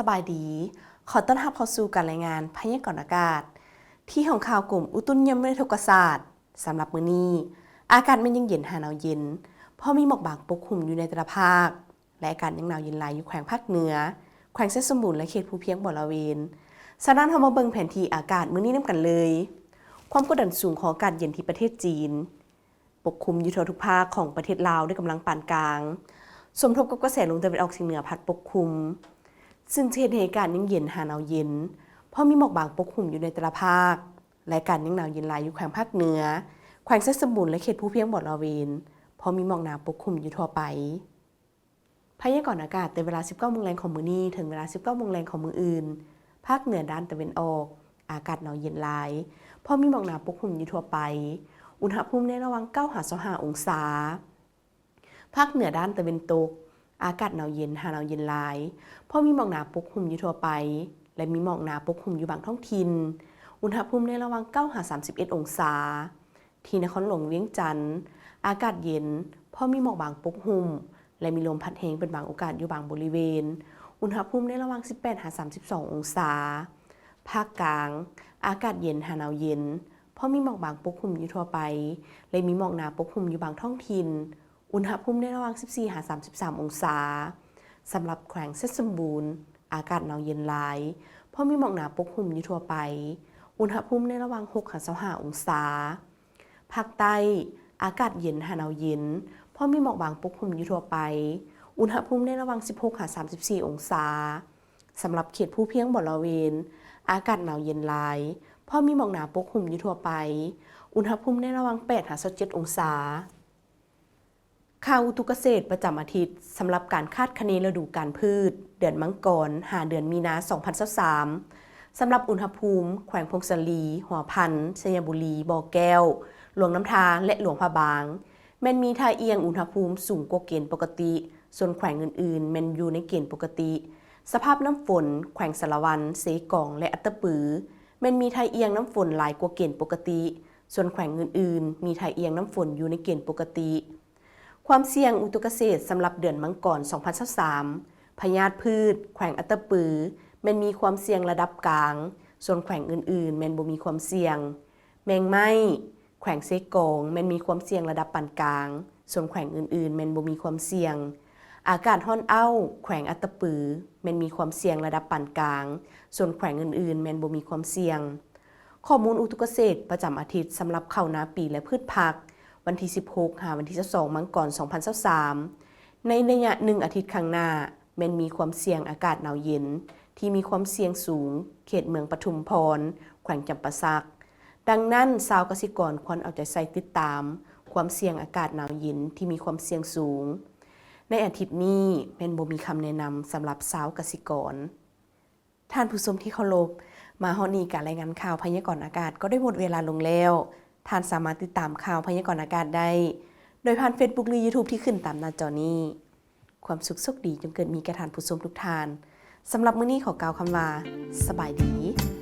ສະບາຍດີ. ຂໍຕ້ອນຮັບເຂົ້າສູ່ການລາຍງານພະຍາກອນອາກາດ ທີ່ຫ້ອງຂ່າວກົມອຸຕຸນິຍົມວິທະໂທກະສາດ. ສຳລັບມື້ນີ້, ອາກາດແມ່ນຍັງເຢັນຫາໜາວເຢັນ, ພໍມີໝອກບາງປົກຄຸມຢູ່ໃນແຕ່ລະພາກ ແລະ ອາກາດຍັງໜາວເຢັນຫຼາຍຢູ່ແຂວງພາກເໜືອ, ແຂວງໄຊສົມບູນ ແລະ ເຂດພູພຽງບໍລະເວນ. ສະນັ້ນ, ເຮົາມາເບິ່ງແຜນທີ່ອາກາດມື້ນີ້ນຳກັນເລີຍ. ຄວາມກົດດັນສູງຂອງອາກາດເຢັນທີ່ປະເທດຈີນ ປົກຄຸມຢູ່ທົ່ວທຸກພາກຂອງປະເທດລາວດ້ວຍກຳລັງປານກາງ, ສົມທົບກັບກະແສລົມຕາເວັນອອກສຽງເໜືອພັດປົກຄຸມ, ຊຶ່ງຈະເຮັດໃຫ້ອາກາດຍັງເຢັນຫາໜາວເຢັນ, ພໍມີໝອກບາງປົກຄຸມຢູ່ໃນແຕ່ລະພາກ ແລະ ອາກາດຍັງໜາວເຢັນຫຼາຍຢູ່ແຂວງພາກເໜືອ, ແຂວງໄຊສົມບູນ ແລະ ເຂດພູພຽງບໍລະເວນ, ພໍມີໝອກໜາປົກຄຸມຢູ່ທົ່ວໄປ. ພະຍາກອນອາກາດແຕ່ເວລາສິບເກົ້າໂມງແລງຂອງມື້ນີ້ ເຖິງເວລາສິບເກົ້າໂມງແລງຂອງມື້ອື່ນ, ພາກເໜືອດ້ານຕາເວັນອອກ ອາກາດໜາວເຢັນຫຼາຍ, ພໍມີໝອກໜາປົກຄຸມຢູ່ທົ່ວໄປ, ອຸນຫະພູມໃນລະຫວ່າງເກົ້າຫາຊາວຫ້າອົງສາ. ພາກເໜືອດ້ານຕາເວັນຕົກ, ອາກາດໜາວເຢັນຫາໜາວເຢັນຫຼາຍ, ພໍມີໝອກໜາປົກຄຸມຢູ່ທົ່ວໄປ ແລະ ມີໝອກໜາປົກຄຸມຢູ່ບາງທ້ອງຖິ່ນ, ອຸນຫະພູມໃນລະຫວ່າງເກົ້າຫາສາມສິບເອັດອົງສາ. ທີ່ນະຄອນຫຼວງວຽງຈັນ, ອາກາດເຢັນ, ພໍມີໝອກບາງປົກຫຸ້ມ ແລະ ມີລົມພັດແຮງເປັນບາງໂອກາດຢູ່ບາງບໍລິເວນ, ອຸນຫະພູມໃນລະຫວ່າງສິບແປດຫາສາມສິບສອງອົງສາ. ພາກກາງ, ອາກາດເຢັນຫາໜາວເຢັນ, ພໍມີໝອກບາງປົກຫຸ້ມຢູ່ທົ່ວໄປ ແລະ ມີໝອກໜາປົກຫຸ້ມຢູ່ບາງທ້ອງຖິ່ນ, ອຸນຫະພູມໃນລະຫວ່າງສິບສີ່ຫາສາມສິບສາມອົງສາ. ສຳລັບແຂວງໄຊສົມບູນ, ອາກາດໜາວເຢັນຫຼາຍ, ພໍມີໝອກໜາປົກຫຸ້ມຢູ່ທົ່ວໄປ, ອຸນຫະພູມໃນລະຫວ່າງຫົກຫາຊາວຫ້າອົງສາ. ພາກໃຕ້, ອາກາດເຢັນຫາໜາວເຢັນ, ພໍມີໝອກບາງປົກຫຸ້ມຢູ່ທົ່ວໄປ, ອຸນຫະພູມໃນລະຫວ່າງສິບຫົກຫາສາມສິບສີ່ອົງສາ. ສຳລັບເຂດພູພຽງບໍລະເວນ, ອາກາດໜາວເຢັນຫຼາຍ, ພໍມີໝອກໜາປົກຫຸ້ມຢູ່ທົ່ວໄປ, ອຸນຫະພູມໃນລະຫວ່າງແປດຫາຊາວເຈັດອົງສາ. ຂ່າວອຸຕຸກະເສດປະຈຳອາທິດ ສຳລັບການຄາດຄະເນລະດູການພືດ ເດືອນມັງກອນ ຫາເດືອນມີນາ ສອງພັນຊາວສາມ. ສຳລັບອຸນຫະພູມ, ແຂວງຜົ້ງສາລີ, ຫົວພັນ, ໄຊຍະບູລີ, ບໍ່ແກ້ວ, ຫຼວງນ້ຳທາ ແລະ ຫຼວງພະບາງ ແມ່ນມີທ່າອ່ຽງອຸນຫະພູມສູງກວ່າເກນປົກກະຕິ, ສ່ວນແຂວງອື່ນໆແມ່ນຢູ່ໃນເກນປົກກະຕິ. ສະພາບນ້ຳຝົນ, ແຂວງສາລະວັນ, ເຊກອງ ແລະ ອັດຕະປື ແມ່ນມີທ່າອ່ຽງນ້ຳຝົນຫຼາຍກວ່າເກນປົກກະຕິ, ສ່ວນແຂວງອື່ນໆມີທ່າອ່ຽງນ້ຳຝົນຢູ່ໃນເກນປົກກະຕິ. ຄວາມສ່ຽງອຸຕຸກະເສດສຳລັບເດືອນມັງກອນ ສອງພັນຊາວສາມ, ພະຍາດພືດ, ແຂວງອັດຕະປື ແມ່ນມີຄວາມສ່ຽງລະດັບກາງ, ສ່ວນແຂວງອື່ນໆແມ່ນບໍ່ມີຄວາມສ່ຽງ. ແມງໄມ້, ແຂວງເຊກອງ ແມ່ນມີຄວາມສ່ຽງລະດັບປານກາງ, ສ່ວນແຂວງອື່ນໆແມ່ນບໍ່ມີຄວາມສ່ຽງ. ອາກາດຮ້ອນອ້າວ, ແຂວງອັດຕະປື ແມ່ນມີຄວາມສ່ຽງລະດັບປານກາງ, ສ່ວນແຂວງອື່ນໆແມ່ນບໍ່ມີຄວາມສ່ຽງ. ຂໍ້ມູນອຸຕຸກະເສດປະຈຳອາທິດສຳລັບເຂົ້ານາປີ ແລະ ພືດຜັກ ວັນທີສິບຫົກ ຫາວັນທີຊາວສອງ ມັງກອນ ສອງພັນຊາວສາມ. ໃນໄລຍະໜຶ່ງອາທິດຂ້າງໜ້າ ແມ່ນມີຄວາມສ່ຽງອາກາດໜາວເຢັນທີ່ມີຄວາມສ່ຽງສູງ ເຂດເມືອງປະທຸມພອນ ແຂວງຈຳປາສັກ. ດັ່ງນັ້ນ, ຊາວກະສິກອນຄວນເອົາໃຈໃສ່ຕິດຕາມຄວາມສ່ຽງອາກາດໜາວເຢັນທີ່ມີຄວາມສ່ຽງສູງ. ໃນອາທິດນີ້ແມ່ນບໍ່ມີຄຳແນະນຳສຳລັບຊາວກະສິກອນ. ທ່ານຜູ້ຊົມທີ່ເຄົາລົບ, ມາຮອດນີ້ການລາຍງານຂ່າວພະຍາກອນອາກາດກໍໄດ້ໝົດເວລາລົງແລ້ວ. ທ່ານສາມາດຕິດຕາມຂ່າວພະຍາກອນອາກາດໄດ້ ໂດຍຜ່ານ Facebook ຫຼື YouTube ທີ່ຂຶ້ນຕາມໜ້າຈໍນີ້. ຄວາມສຸກໂຊກດີຈົ່ງເກີດມີແກ່ທ່ານຜູ້ຊົມທຸກທ່ານ. ສຳລັບມື້ນີ້ຂໍກ່າວຄຳວ່າ ສະບາຍດີ.